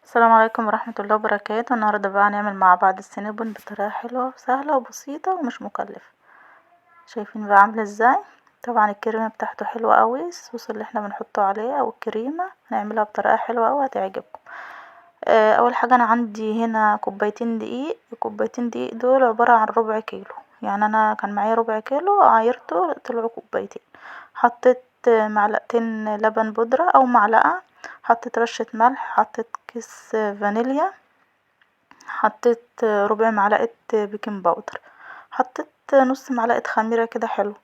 السلام عليكم ورحمة الله وبركاته. النهاردة بقى هنعمل مع بعض السينابون بطريقة حلوة وسهلة وبسيطة ومش مكلفة. شايفين بقى عاملة ازاي؟ طبعا الكريمة بتاعته حلوة قوي، الصوص اللي احنا بنحطه عليه او الكريمة هنعملها بطريقة حلوة قوي هتعجبكم. اول حاجة انا عندي هنا كوبايتين دقيق، الكوبايتين دقيق دول عبارة عن ربع كيلو، يعني انا كان معايا ربع كيلو عايرته طلعوا كوبايتين. حطيت معلقتين لبن بودرة او معلقة، حطيت رشة ملح، حطيت كيس فانيليا، حطيت ربع معلقة baking powder، حطيت نص معلقة خميرة كده حلو.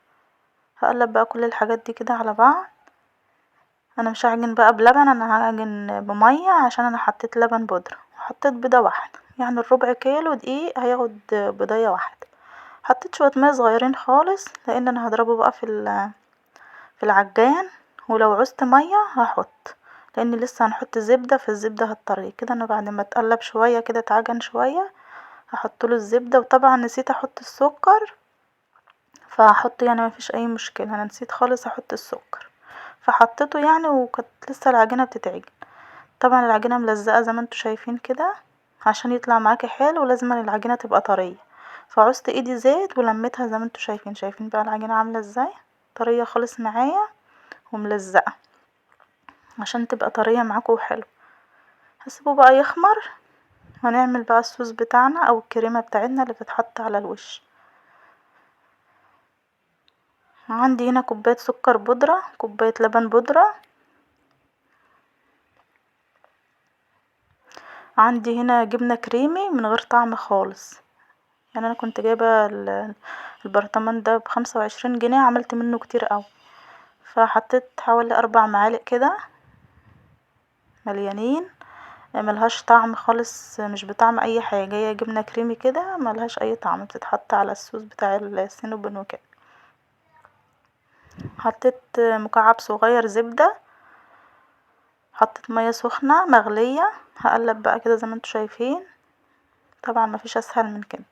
هقلب بقى كل الحاجات دي كده على بعض. انا مش هعجن بقى بلبن، انا هعجن بمية عشان انا حطيت لبن بودرة. حطيت بيضة واحدة، يعني الربع كيلو دقيق هياخد بيضاية واحدة. حطيت شوية مية صغيرين خالص لان انا هضربه بقى في العجان، ولو عوزت مية هحط لان لسه هنحط زبدة، فالزبدة هتطريه كده. انا بعد ما اتقلب شوية كده اتعجن شوية هحط له الزبدة، وطبعا نسيت احط السكر فهحط، يعني مفيش اي مشكلة، انا نسيت خالص احط السكر فحطيته يعني، وكانت لسه العجينة بتتعجن. طبعا العجينة ملزقة زي ما انتوا شايفين كده، عشان يطلع معاكي حلو لازم العجينة تبقى طرية. فعوزت ايدي زيت ولميتها زي ما انتوا شايفين. شايفين بقى العجينة عاملة ازاي؟ طرية خالص معايا وملزقة عشان تبقى طرية معاكم وحلو. هسيبه بقى يخمر، وهنعمل بقى الصوص بتاعنا او الكريمة بتاعتنا اللي بتتحط على الوش. عندي هنا كوباية سكر بودرة، كوباية لبن بودرة، عندي هنا جبنة كريمي من غير طعم خالص، يعني انا كنت جايبة البرطمان ده ب25 جنيه، عملت منه كتير قوي، فحطيت حوالي 4 معالق كده مليانين، ملهاش طعم خالص، مش بطعم اي حاجة، هي جبنة كريمي كده ملهاش اي طعم، بتتحط على الصوص بتاع السينابون وكده. حطيت مكعب صغير زبدة، حطيت مية سخنة مغلية، هقلب بقى كده زي ما انتوا شايفين، طبعا مفيش اسهل من كده.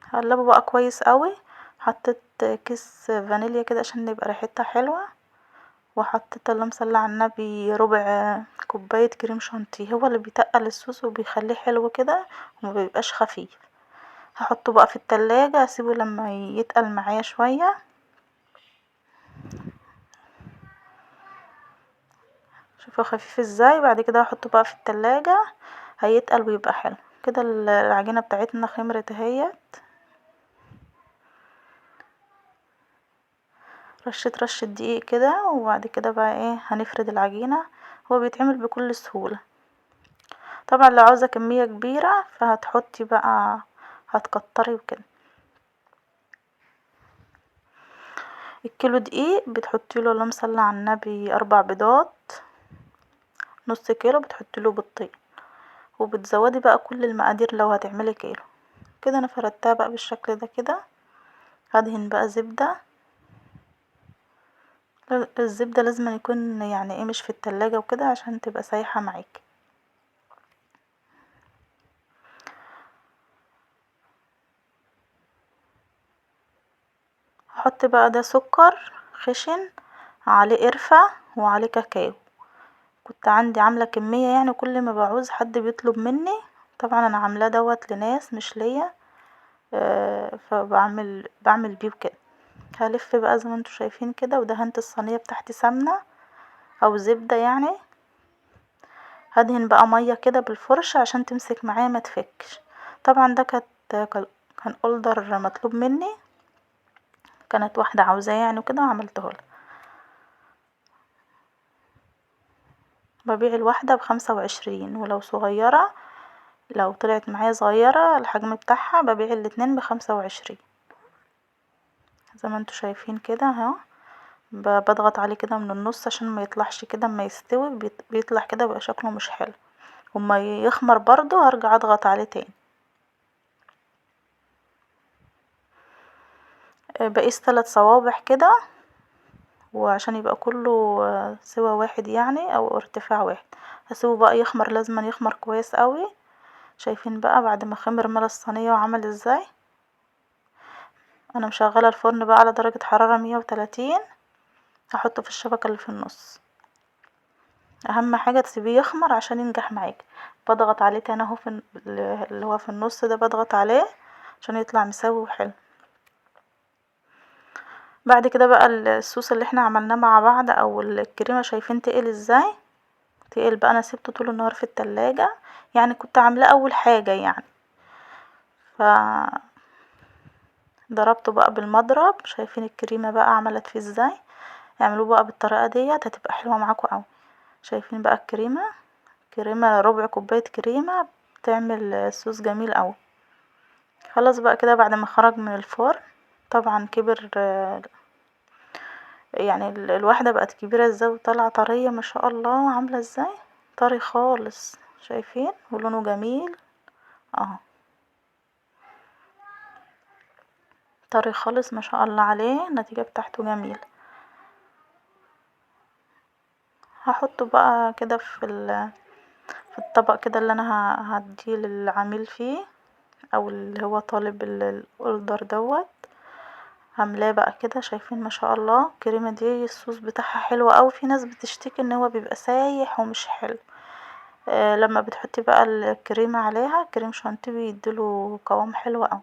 هقلبه بقى كويس قوي. حطيت كيس فانيليا كده عشان يبقى ريحتها حلوة، وحطيت اللهم صل على النبي ربع كوباية كريم شانتيه، هو اللي بيتقل الصوص وبيخليه حلو كده وما بيبقاش خفيف. هحطه بقى في التلاجة، اسيبه لما يتقل معايا شوية. شوفوا خفيف ازاي. بعد كده هحطه بقى في التلاجة هيتقل ويبقى حلو كده. العجينة بتاعتنا خمرت اهيت. رشيت رشة دقيق كده، وبعد كده بقى هنفرد العجينة. هو بيتعمل بكل سهولة. طبعا لو عاوزة كمية كبيرة فهتحطي بقى، هتكتري وكده. الكيلو دقيق بتحطي له اللهم صل على النبي 4 بيضات، نص كيلو بتحطي له بيضتين، وبتزودي بقى كل المقادير لو هتعملي كيلو كده. انا فردتها بقى بالشكل ده كده. هدهن بقى زبدة، الزبدة لازم يكون مش في التلاجة وكده عشان تبقى سايحة معاكي. هحط بقى ده سكر خشن عليه قرفة وعليه كاكاو، كنت عندي عاملة كمية كل ما بعوز حد بيطلب مني، طبعا انا عاملاه دوت لناس مش ليا، فبعمل بيه وكده. هلف بقى زي ما انتوا شايفين كده، ودهنت الصينية بتاعتي سمنة او زبدة هدهن بقى مية كده بالفرشة عشان تمسك معايا ما تفكش. طبعا ده كان اوردر مطلوب مني، كانت واحدة عاوزاه وكده وعملته لها. ببيع الواحدة ب25، ولو صغيرة، لو طلعت معايا صغيرة الحجم بتاعها ببيع الاتنين ب25 زي ما انتوا شايفين كده اهو. بضغط عليه كده من النص عشان ما يطلعش كده، اما يستوي بيطلع كده بيبقى شكله مش حلو، وما يخمر برضو هرجع اضغط عليه تاني. بقيس 3 صوابع كده، وعشان يبقى كله سوا واحد او ارتفاع واحد. هسيبه بقى يخمر، لازم يخمر كويس قوي. شايفين بقى بعد ما خمر ملى الصينية وعمل ازاي. انا مشغلة الفرن بقى على درجة حرارة 130، هحطه في الشبكة اللي في النص. اهم حاجة تسيبيه يخمر عشان ينجح معاكي. بضغط عليه تاني اهو في اللي هو في النص ده، بضغط عليه عشان يطلع مساوي وحلو. بعد كده بقى الصوص اللي احنا عملناه مع بعض او الكريمة، شايفين تقل ازاي؟ تقل بقى. انا سبته طول النهار في التلاجة، يعني كنت عاملاه اول حاجة يعني، ف ضربته بقى بالمضرب. شايفين الكريمة بقى عملت فيه ازاي؟ اعملوه بقى بالطريقة ديت هتبقى حلوة معاكم قوي. شايفين بقى الكريمة، كريمة ربع كوباية كريمة بتعمل صوص جميل قوي. خلاص بقى كده بعد ما خرج من الفرن، طبعا كبر، يعني الواحدة بقت كبيرة ازاي وطالعة طرية ما شاء الله، عاملة ازاي طري خالص، شايفين؟ ولونه جميل اهو، طري خالص ما شاء الله عليه، النتيجة بتاعته جميلة. هحطه بقى كده في الطبق كده اللي انا هديه للعميل فيه، او اللي هو طالب الاوردر دوت. عاملاه بقى كده، شايفين ما شاء الله الكريمة دي الصوص بتاعها حلو قوي. في ناس بتشتكي ان هو بيبقى سايح ومش حلو، لما بتحطي بقى الكريمة عليها كريم شانتيه بيديله قوام حلو قوي.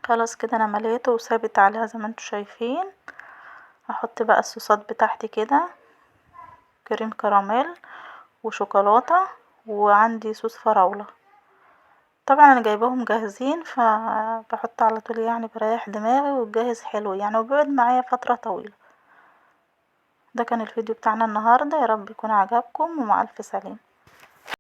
خلاص كده انا مليته وثابت عليها زي ما انتم شايفين. هحط بقى الصوصات بتاعتي كده، كريم كراميل وشوكولاتة، وعندي صوص فراولة. طبعا انا جايباهم جاهزين فبحط على طول، بريح دماغي والجاهز حلو وبيقعد معايا فترة طويلة. ده كان الفيديو بتاعنا النهاردة، يا رب يكون عجبكم، ومع الف سلامة.